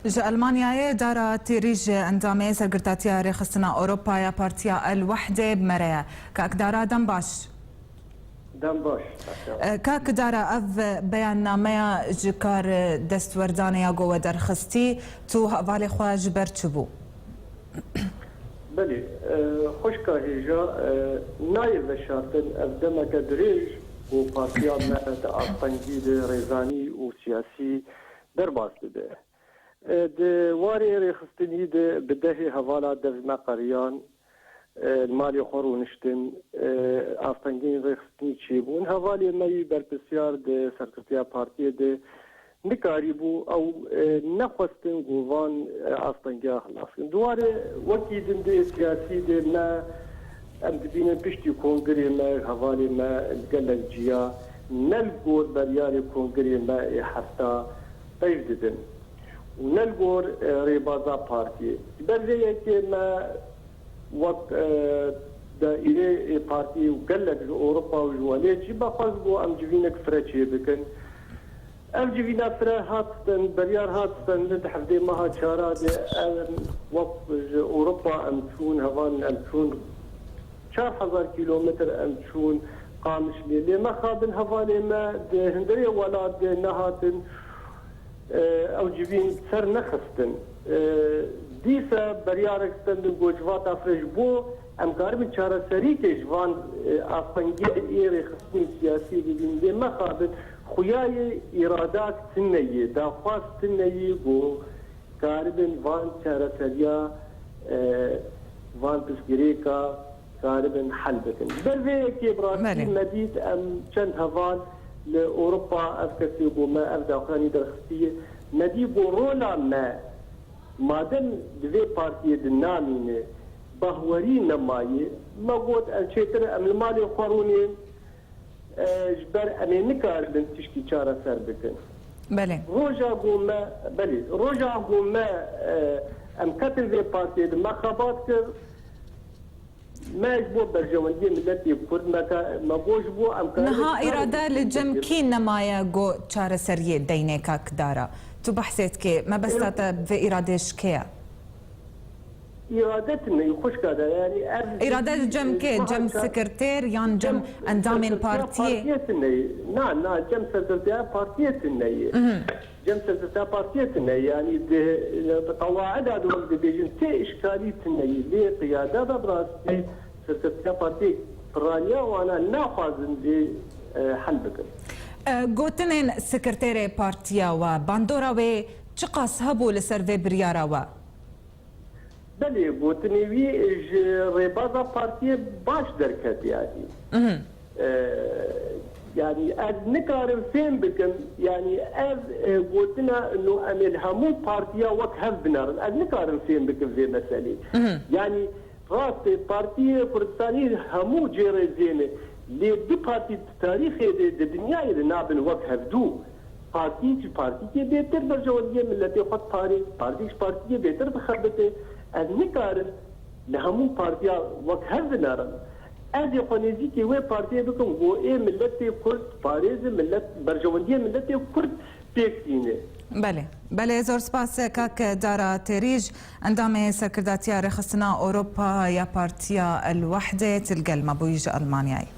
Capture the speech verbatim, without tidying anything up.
Ji Elmanyayê Dara Têrîj, endamê Serkirtatiya Rêxistina Ewropa ya Partiya El Wehdê, bi me re ye. Kak Dara, dem baş. Dem baş. E, Kak Dara, ev beyannameya ji kar destwerdanê ya ku we derxistî, tu hevalê xwe ji ber çi bû? Belê, e, xwişka hêja, e, nayê veşartin, ev demeke dirêj ku partiya me di astengî, di rêzanî û siyasî derbas dibe. E, di warê rêxistinî de bi dehê hevala dev me qeriyan, e, li malê xwe rûniştin, e, astengiyên rêxistinî çêbûn. Hevalê me yî berpirsyar di serkirtiya partiyê de nikarîbû, ew, e, nexwestin ku van, e, astengiya xilas bikin. Di warê wekî din dê siyasî de me, em dibînin piştî kongirê me, hevalê me li gelek ciya ne li gor beryarê kongirê me ê hefta peyv didin û ne li gor, e, rêbaza partiyê. Ji ber vê yekê me wek, e, daîrê ê partiyê û gelek ji Ewropa û ji welêt jî me xwest ku em civînek fire çêbikin. Ev civîna fire hat sten, beryar hat stendin di hevdê meha çara de em wek ji Ewropa em çûn, hevalên em çûn çar hezar kîlometr em çûn Qamişlê. Lê mexabin hevalê me di hundirê welat de nehatin, e, ew civîn ser nexistin. E, dîsa beryarek stendin ku civata fire ji bo em karibin çareserîkê ji van, e, astengiyên ê rêxistin siyasî bibîn. Lê mexabin xuyayê îradak tune yê, daxwaz tune yê ku karibin van çareseriya, e, van pirsgirêka karibin hel bikin. Ji ber vê yekê bi rastî Belê. me dît em çend heval li Ewropa ev kesê ku me ev daxuyanî derxistiye, me dî ku rola me madem di vê partiyê de namîne, bahwerî nemaye, me got em çêtir em li malê xwe rûnên, e, ji ber em ê nikaribin tiştî çareser bikin. Belê. Roja ku me, belê, roja ku me, e, em ketin vê partiyê de me xebat kir, me ji bo berjewendiyê miletê Kurd me ka-, me got ji bo em karibin Niha çareserî îrade li cem kî nemaye ku çareseriyê deynê Kak Dara? Tu behsê dikê, mebesta te bi vê îradê ji kê ye? Îrade tune ye, xwişka de, yanî ev Îrade li cem kê? Cem sekreter yan cem endamên partiyê? Partiyê tune ye. Na, na, cem sekreter partiyê tune ye. Cem sekreter partiyê tune ye. Yanî di, di qewaida de wek dibêjin tê îşkalî tune ye. Lê qiyada de bi rastî sekreter partiyê piraniya wana naxwazin vê, e, hel bikin. E, gotinên sekreterê partiya we, bandora wê çiqas hebû li ser vê biryara we? Belê, gotinê wî ji rêbaza partiyê baş derket, yanî. Mhm. E, yanî ez nikarim fêm bikim, yanî ev, e, gotina no em ê li hemû partiya wek hev binerin. Ez nikarim fêm bikim vê meselê. Mhm. Yanî rast e, partiyê Kurdistanî hemû cê rêzê ne. Lê du partî di tarîxê de, di dinyayê de nabin wek hevdû. Partî ji partîkê bêtir berjewendiyê miletê xwe diparê, partî ji partîkê bêtir dixebite. Ez nikarim li hemû partiya wek hev binerim. Ez ê xwe nêzîkî wê partiyê bikim, ku ê miletê Kurd parêze, milet, berjewendiyê miletê Kurd pêk tîne. Belê. Belê, zor spas kak Dara Têrîj, endamê Serkirdatiya Rêxistina Ewropa ya Partiya El Wehdê, tu li gel me bûyî ji Elmanyayê.